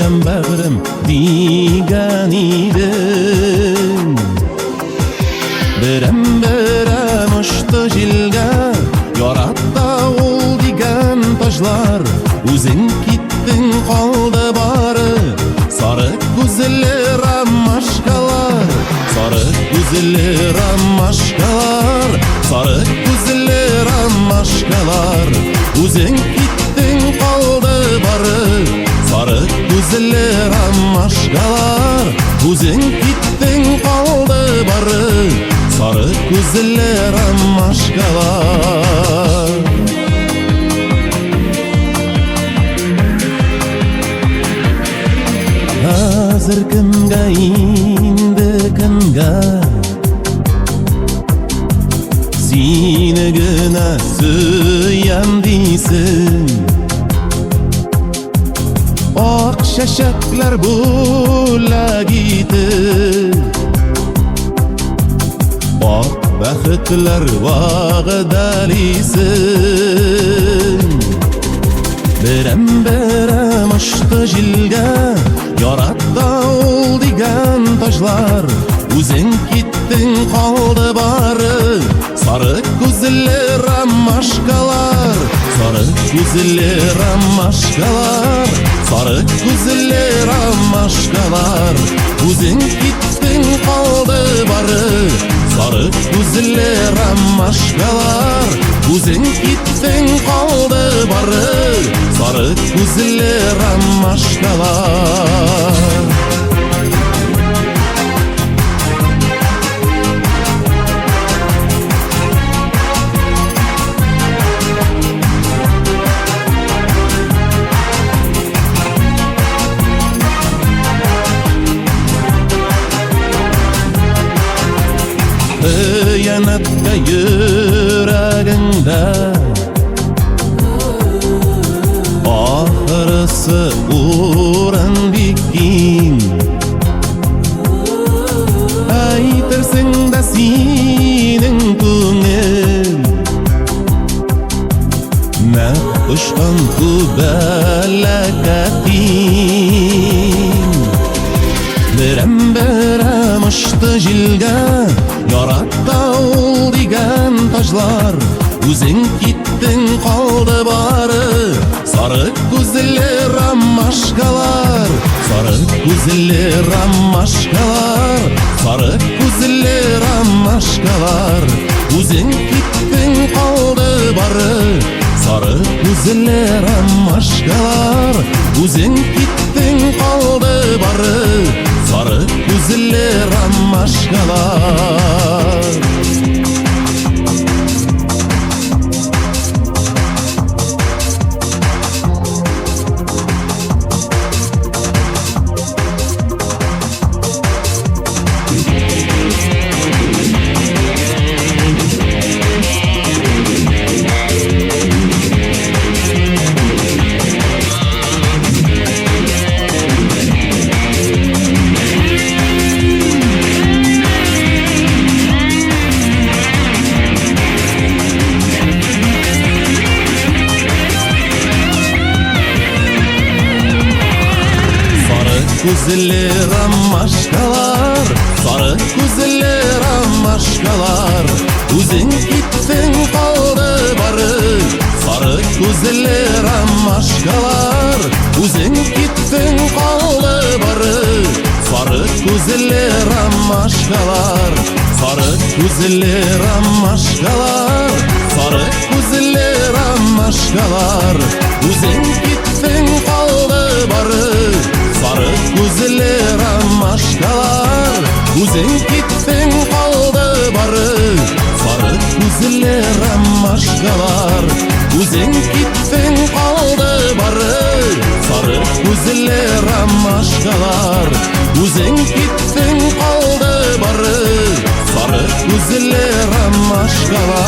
Сөям бәгърем дигән идең. Берәм-берәм очты җилгә, Ярата ул дигән таҗлар. Үзең киттең, калды бары Сары күзле ромашкалар. Сары күзле ромашкалар, Сары күзле ромашкалар. Үзең киттең, калды бары Сары күзле ромашкалар. Үзең киттең, калды бары Сары күзле ромашкалар. Хәзер кемгә инде, кемгә? Сине генә сөям дисең. Ак чәчәкләр бүләк итеп, Ак бәхетләр вәгъдәлисең. Берәм-берәм очты җилгә, Ярата ул дигән таҗлар. Үзең киттең, калды бары Сары күзле ромашкалар. Сары күзле ромашкалар, Сары күзле ромашкалар. Үзең киттең, калды бары Сары күзле ромашкалар. Үзең киттең, калды бары Сары күзле ромашкалар. Хыянәткә йөрәгеңдә Ахырысы урын бик киң. Әйтерсең дә синең күңел Нәкъ очкан күбәләккә тиң. Берәм-берәм очты җилгә, Ярата ул дигән таҗлар. Үзең киттең, калды бары Сары күзле ромашкалар. Сары күзле ромашкалар, Сары күзле ромашкалар. Үзең киттең, калды бары Сары күзле ромашкалар. Үзең киттең, калды бары Сары күзле ромашкалар. Сары күзле ромашкалар, Сары күзле ромашкалар. Үзең киттең, калды бары Сары күзле ромашкалар. Үзең киттең, калды бары Сары күзле ромашкалар. Сары күзле ромашкалар, Сары күзле ромашкалар. Үзең киттең, калды бары Сары күзле ромашкалар. Үзең киттең, калды бары Сары күзле ромашкалар. Үзең киттең, калды бары Сары күзле ромашкалар. Үзең киттең, калды бары Сары күзле ромашкалар.